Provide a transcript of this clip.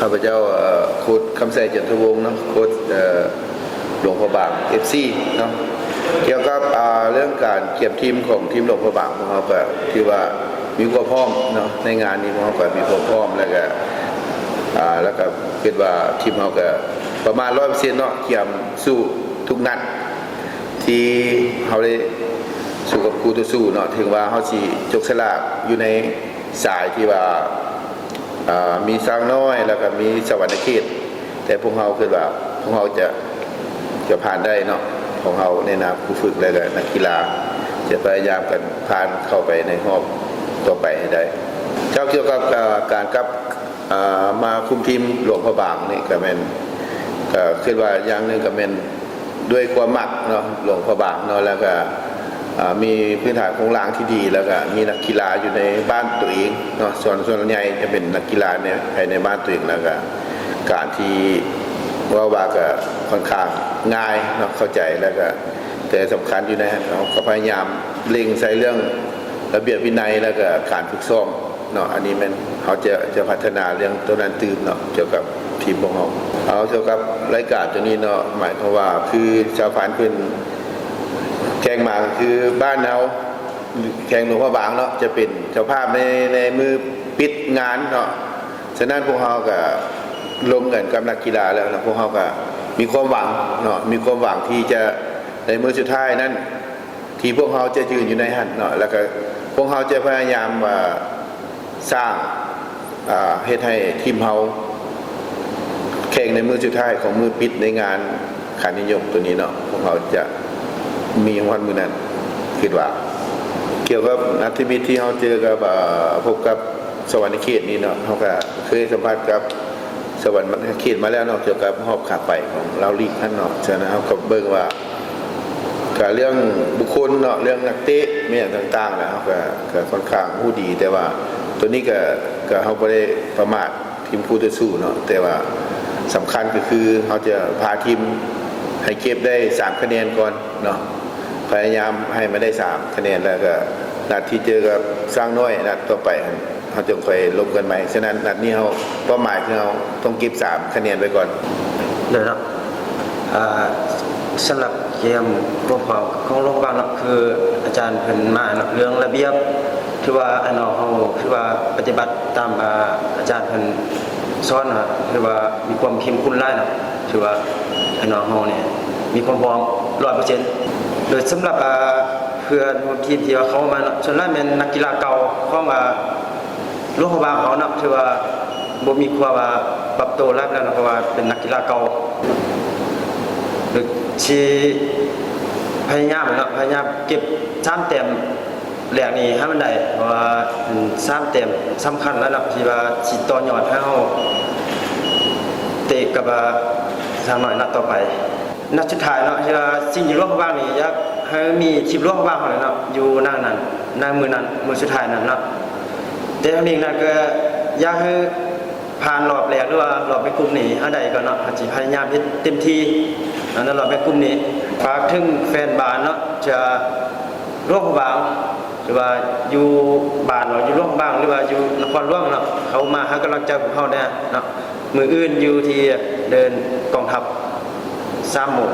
ຂ້າພະເຈົ້າ ເອີ່ ໂຄ້ດ ຄຳໄຊ ຈັນທະວົງ ເນາະ ໂຄ້ດ ເອີ່ ຫຼວງພະບາງ ເອັຟຊີ ເນາະ. ກ່ຽວກັບ ອ່າ ເລື່ອງການກຽມທີມຂອງທີມຫຼວງພະບາງ ພວກເຮົາກໍຖືວ່າມີຄວາມພ້ອມເນາະ ໃນງານນີ້ພວກເຮົາກໍມີຄວາມພ້ອມ ແລ້ວກໍ ອ່າ ແລ້ວກໍຄິດວ່າທີມເຮົາກໍປະມານຮ້ອຍເປີເຊັນເນາະ ກຽມສູ້ທຸກນັດ ທີ່ເຮົາໄດ້ສູ້ກັບຄູ່ຕໍ່ສູ້ເນາະ. ເຖິງວ່າເຮົາຊິຈົກສະຫຼາກຢູ່ໃນສາຍທີ່ວ່າ ອ່າ ມີຊ້າງນ້ອຍ ແລ້ວກໍມີສະຫວັນນະເຂດ ແຕ່ພວກເຮົາຄິດວ່າພວກເຮົາຈະ ຈະຜ່ານໄດ້ເນາະ. ພວກເຮົາໃນນາມຄູຝຶກ ແລ້ວກໍນັກກິລາ ຈະພະຍາຍາມກັນຜ່ານເຂົ້າໄປໃນຮອບຕໍ່ໄປໃຫ້ໄດ້. ເຈົ້າ ກ່ຽວກັບ ເອີ່ ການກັບ ເອີ່ ມາຄຸມທີມຫຼວງພະບາງນີ້ ກໍແມ່ນ ກໍຄິດວ່າຢ່າງໜຶ່ງກໍແມ່ນ ດ້ວຍຄວາມມັກເນາະ ຫຼວງພະບາງເນາະ ແລ້ວກະ ອ່າ ມີພື້ນຖານໂຄງລ່າງທີ່ດີ ແລ້ວກະມີນັກກິລາຢູ່ໃນບ້ານຕົວເອງເນາະ. ສ່ວນ ສ່ວນໃຫຍ່ຈະເປັນນັກກິລາໃນ ພາຍໃນບ້ານຕົວເອງ ແລ້ວກະການທີ່ເວົ້າວ່າກະຂ້ອນຂ້າງງ່າຍເນາະ ເຂົ້າໃຈ ແລ້ວກະ ແຕ່ສຳຄັນຢູ່ໃນຫັ້ນ ເຮົາກໍພະຍາຍາມເລັ່ງໃສ່ເລື່ອງລະບຽບວິໄນ ແລ້ວກະການຝຶກຊ້ອມ ເນາະ. ອັນນີ້ແມ່ນເຮົາຈະ ຈະພັດທະນາເລື່ອງໂຕນັ້ນຕື່ມເນາະ ກ່ຽວກັບທີມຂອງເຮົາ. ເອົາ ກ່ຽວກັບລາຍການໂຕນີ້ເນາະ ໝາຍຄວາມວ່າຄືຊາວພັນເພິ່ນແຈ້ງມາ ກໍຄືບ້ານເຮົາ ແຂວງຫຼວງພະບາງເນາະ ຈະເປັນເຈົ້າພາບໃນ ໃນມື້ປິດງານເນາະ. ສະນັ້ນພວກເຮົາກໍລົມກັນກັບນັກກິລາແລ້ວເນາະ ພວກເຮົາກໍມີຄວາມຫວັງເນາະ ມີຄວາມຫວັງທີ່ຈະໃນມື້ສຸດທ້າຍນັ້ນ ທີ່ພວກເຮົາຈະຢືນຢູ່ໃນຫັ້ນເນາະ ແລ້ວກໍພວກເຮົາຈະພະຍາຍາມ ອ່າ ສ້າງ ອ່າ ເຮັດໃຫ້ທີມເຮົາແຂ່ງໃນມື້ສຸດທ້າຍຂອງມື້ປິດໃນງານຂັນນິຍົມໂຕນີ້ເນາະ. ພວກເຮົາຈະມີຮອດມື້ນັ້ນ ຄິດວ່າ. ກ່ຽວກັບນັດທຳອິດທີ່ເຮົາເຈີກັບ ອ່າ ພົບກັບສະຫວັນນະເຂດນີ້ເນາະ ເຮົາກໍເຄີຍສຳຜັດກັບ ສະຫວັນນະເຂດມາແລ້ວເນາະ ກ່ຽວກັບຮອບຂາໄປຂອງລາວລີກຫັ້ນເນາະ. ສະນັ້ນເຮົາກໍເບິ່ງວ່າ ກະເລື່ອງບຸກຄົນເນາະ ເລື່ອງນັກເຕະແມ່ນຫຍັງຕ່າງໆ ແລ້ວເຮົາກະ ກະຂ້ອນຂ້າງຮູ້ດີ ແຕ່ວ່າໂຕນີ້ກະ ກະເຮົາບໍ່ໄດ້ປະໝາດທີມຄູ່ຕໍ່ສູ້ເນາະ ແຕ່ວ່າສຳຄັນກໍຄືເຮົາຈະພາທີມໃຫ້ເກັບໄດ້ສາມຄະແນນກ່ອນເນາະ ພະຍາຍາມໃຫ້ມັນໄດ້ສາມຄະແນນ ແລ້ວກະນັດທີ່ເຈີກັບຊ້າງນ້ອຍນັດຕໍ່ໄປຫັ້ນ ເຮົາຈຶ່ງຄ່ອຍລົມກັນໃໝ່. ສະນັ້ນ ນັດນີ້ເຮົາ ເປົ້າໝາຍຄືເຮົາຕ້ອງເກັບສາມຄະແນນໄວ້ກ່ອນ. ໂດຍເນາະ ເອີ່ ສຳລັບເກມພວກເຮົາຂອງຫຼວງພະບາງເນາະ ຄືອາຈານເພິ່ນມາເນາະ ເລື່ອງລະບຽບ ຖືວ່າອ້າຍນ້ອງເຮົາ ຖືວ່າປະຕິບັດຕາມ ອາ ອາຈານເພິ່ນສອນເນາະ ຖືວ່າມີຄວາມເຂັ້ມຂຸ້ນຫຼາຍເນາະ ຖືວ່າອ້າຍນ້ອງເຮົານີ້ມີຄວາມພ້ອມຮ້ອຍເປີເຊັນ. ໂດຍສຳລັບ ອາ ເພື່ອນຮ່ວມທີມທີ່ວ່າເຂົ້າມາເນາະ ສ່ວນຫຼາຍແມ່ນນັກກິລາເກົ່າຂອງ ອາ ຫຼວງພະບາງເຮົາເນາະ ຖືວ່າບໍ່ມີຄວາມວ່າປັບໂຕຫຼາຍປານໃດເນາະ ເພາະວ່າເປັນນັກກິລາເກົ່າ. ໂດຍຊິພະຍາຍາມເນາະ ພະຍາຍາມເກັບສາມແຕ້ມແລກນີ້ໃຫ້ມັນໄດ້ ເພາະວ່າເປັນສາມແຕ້ມສຳຄັນແລ້ວເນາະ ທີ່ວ່າຊິຕໍ່ຍອດໃຫ້ເຮົາເຕະກັບ ອາ ຊ້າງນ້ອຍນັດຕໍ່ໄປ. ນັດສຸດທ້າຍເນາະ ທີ່ວ່າຊິງຢູ່ຫຼວງພະບາງນີ້ ຢາກໃຫ້ມີທີມຫຼວງພະບາງເຮົາແຫຼະເນາະ ຢູ່ໃນນັ້ນ ໃນມື້ນັ້ນ ມື້ສຸດທ້າຍນັ້ນເນາະ. ແຕ່ທັງນີ້ນັ້ນກໍຢາກໃຫ້ຜ່ານລອບແລກ ຫຼືວ່າລອບແບ່ງກຸ່ມນີ້ໃຫ້ໄດ້ກ່ອນເນາະ ເຮົາຊິພະຍາຍາມເຮັດເຕັມທີ່ໃນລອບແບ່ງກຸ່ມນີ້. ຝາກເຖິງແຟນບານເນາະ ຈາກຫຼວງພະບາງ ຫຼືວ່າຢູ່ບ້ານເນາະ ຢູ່ຫຼວງພະບາງ ຫຼືວ່າຢູ່ນະຄອນຫຼວງເນາະ ເຂົ້າມາໃຫ້ກຳລັງໃຈພວກເຮົາແດ່ເນາະ. ມື້ອື່ນຢູ່ທີ່ເດີ່ນກອງທັບ ສາມໂມງ.